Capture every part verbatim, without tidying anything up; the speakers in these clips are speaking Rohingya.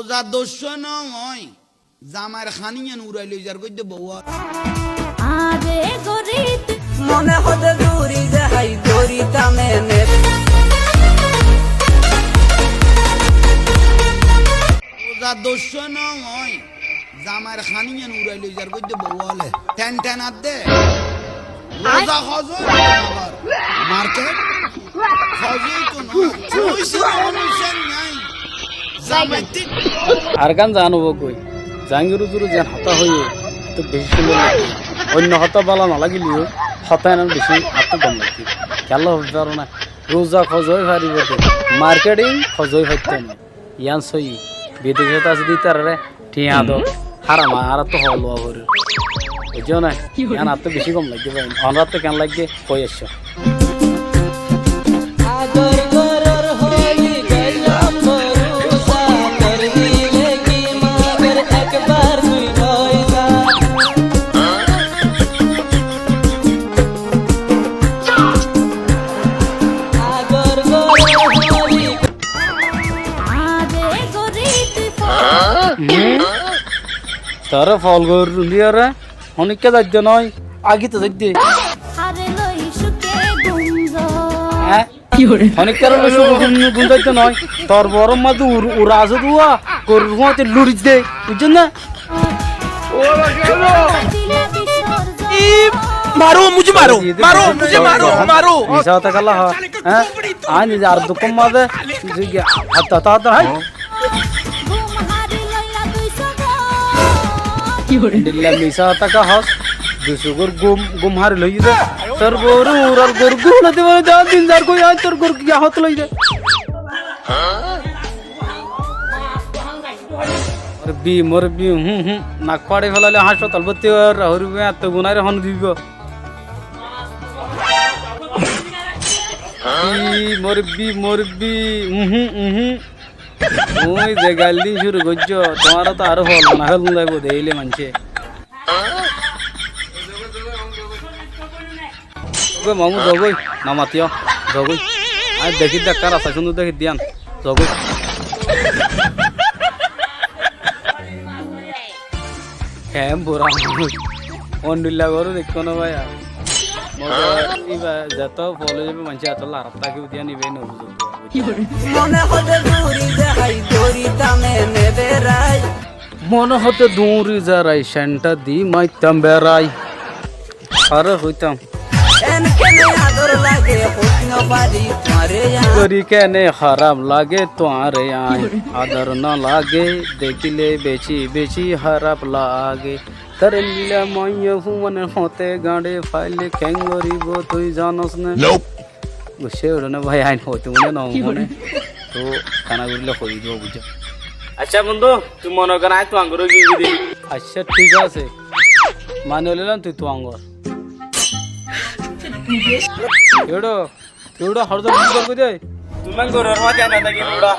Roza doccó no ói, zamair haníyan urai loi zar goijjé bou óle. Añáre gorí tui. Mone hoó de duri zahái, duri tamene. Roza doccó no ói, zamair haníyan urai loi zar goijjé bou óle. Ten ten adde. Roza hozó no ói, market hozó to no. Ói se no ói se nái. Zamaití. Ar gán zano bogói. Zangir uzuru zen hotá hoiyé, to beci cúndor lagé. Oinno hotá bála no lagileyó, hotá enan beci attú gom lagé. Kiyólla hoói faro na. Roza hozó ói faribó de. Marketing hozó ói faitto na. Yián sóiyi. Bidecót asé de ítararé thiañ do. Háram añáráttu hoó lua forer. Buijjó né? Yián attú bicí gom laiggé bái. Onoráttu keén laiggé? Hoói aiccó. Añáre gorí tui fol. Hm? Taré fol gorí liyaré honikká zaidde noó, agite zaidde. Hare loi suke gum zor. Há? Ki hoór? Honikká loi suke gum, gum zaidde noó. Tor borór mazé ur, ura asé dé, gorur fúañti luridde. Buijjó né? ای، مارو، مجھے مارو، مارو، مجھے مارو، مارو۔ Misá hotá kiyólla hoó? Há? Añí nize ar dukkór mazé, hatta, hatta, hatta, hái. Endilla misá hotá kiyá hoós? Dui sugór gúm, gúm hári loiyé dé. Tor borór urar goru gúm no dibó, din zar goi, añí tor goru kiyá hotá loiyé dé. Morobbi, morobbi, hum, hum. Nak fáçi félaile háñspatal bótti óiya foribó, etó gunáre hone dibó. Ii, morobbi, morobbi, uhum, uhum. Tuñí ze gail din cúru goijjó, tuáñre to aró fol bana félon zaibó, deíle maincé. Zogói, mamu, zogói, no matiyó, zogói. Añí dekí de ekkán rasta cúndor dekí de yián, zogói. Keén bura manúic. Ondilla goré deikkó no bái ar. Mozar íba zetó fol ói zaibo maincé etólla arar tákibo de yián íba no buzó. Mone hoó de duri zahái, duri tamene berai. Mone hoó de duri zahái, senta di maittám berai. Aré hoitám. En kene ador lage, hoit no fari tuáñre añí. Gorí kene háraf lage tuáñre añí. Ador no lage, dekíle beci beci háraf lage. Tor endilla maiyafuain hote gañçe faile keén goríbo tui zanos né? Nope. Buijjó uçó né bái, añí hoitó mone no mone. Tóu kena goríle hoi dibo, buijjó. Accá bondú, tui mone gorí añí tuañgóre giyói goi dé. Accá, thík asé. Mani loilam tui tuañgór. Ki uçó? Ki uçó, hor zor ki gor goi dé? Tuáñgór hor mati ana táki uçó.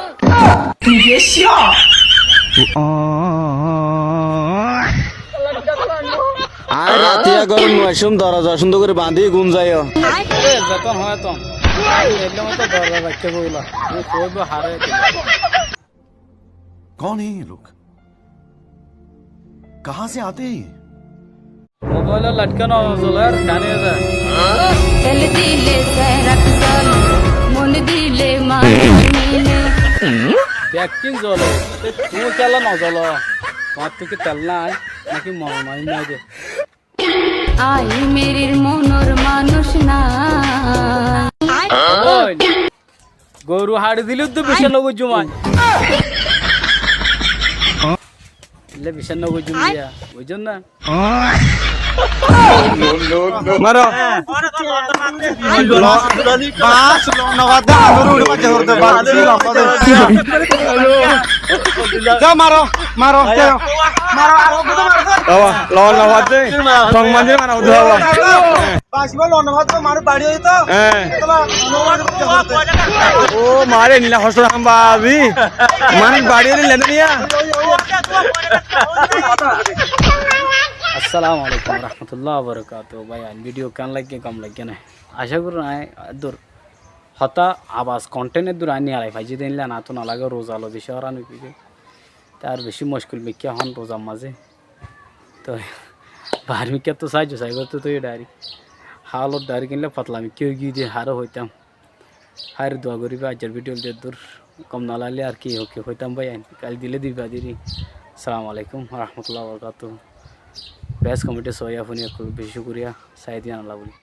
Añí ratiya górot no aiccúm, doroza cúndor gorí bañdí gúm zaiyó. Aré, zetón hoó etón. Añí eilla motó doroza raikká boula. Tui hoibo haré. कौन है ये लोग? कहाँ से आते हैं ये? Mobailor lait kiyá no zoler, kene zar? Tel dile serak zol, mon dile mane. Bekkín zole. Te tuñí kiyólla no zolo? Tuáñrtú ki tel nái? Náki monor manúic nái de? Añí merir monor manúic na. Ói, goru haçi dile uddú biccác no goijjum añí. Dile biccác no goijjum de, buijjó né? Maro. Lo-, bas, lo-, no, bas, bas, bas, bas, bas. Za, maro, maro, maro. Baba, lo-, no, bas, bas. Tong manjir mana udah, baba. Bas, bas, lo-, no, bas, bas, maro, bari aito. Eh. Ó, mare, nila hosto ham, babi. Mani bari aito, lene niya. Assalamu alaikum warahmatullahi wabarakatuhu. Bái, ain video keén laiggé, gom laiggé né? Acá gorí añí eddur hotá abas content eddur añí niyalai faijjí de, illa natu no lage, roza lodi cóoran ói giyé. Te ar beci muckil mikká ehón rozar mazé. Toi bahar mikká to saijjo sai gorto toi dairek. Hálot dairek endilla fotla mikká ói giyé de haré hoitam. Háir dua goriba, aijjar video de dur gom no lagile ar ki hoitam bái ain. Gail dile diba diri. Assalamu alaikum wa rahmatullahi wa barakatuhu. Best comment e sóiya fúni ekkol beci cukuriya. Sai diyan Allah buli.